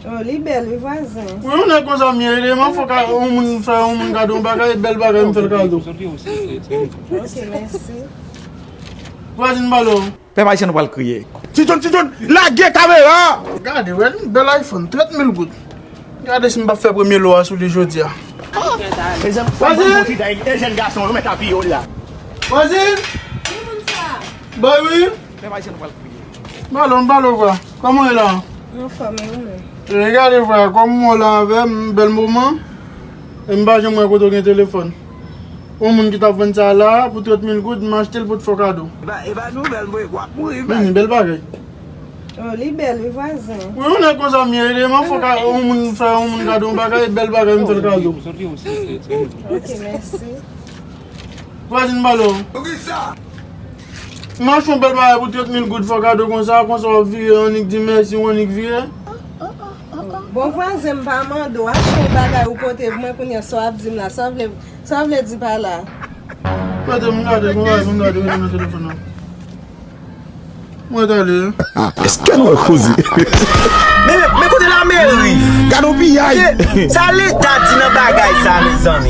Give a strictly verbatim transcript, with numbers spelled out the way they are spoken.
Oh, li bèl, wi, vwazen. Wi, yon nèg konsa m ye, ede m fè ka, yon moun fè yon moun kado yon bagay, bèl bagay, m fè l kado. Ok, mèsi. Vwazen, m ba l. Pèp ayisyen, nou pral kriye. Ti John, Ti John, lage kamera! Gade, wè, yon bèl iPhone, trant mil goud. Gade si m p ap fè premye lo a sou li jodi a. Vwazen! E jèn gason, yo mèt apiye w la. Vwazen! Ki moun sa? Bay wi! Pèp ayisyen, nou pral kriye. Balon, balon, vwa. Kòman w ye la? Anfòm, e ou menm? E gade, vwa, kòm w la avè m, bèl moman. E m pa janm wè kote w gen telefòn. Yon moun ki t ap vann sa la, pou trant mil goud, m achte l pou t fè w kado. E pa, e pa nouvèl, mwen, w ap mouri, man. Vini, bèl bagay. Oh, li bèl, wi, vwazen. Wi, yon nèg konsa m ye, ede m fè ka, yon moun fè yon moun kado yon bagay, bèl bagay, m fè l kado. Ok, mèsi. Vwazen, m ba l. Poukisa? M achte yon bèl bagay pou trant mil goud, fè w kado konsa, konsa w ap vire, w annik di mèsi, w annik vire. Bon, vwazen, m pa mande w achte yon bagay ou pote pou mwen, kounye a sa w ap di m la, sa w vle, sa w vle di pa la? Gade, m gade, m gade, m gade, gade nan telefòn nan. Mwen t ale. Èske nou wè koze? Men, men, men kote lameri? Gade yon piyay. Sa leta di nan bagay sa, mezanmi?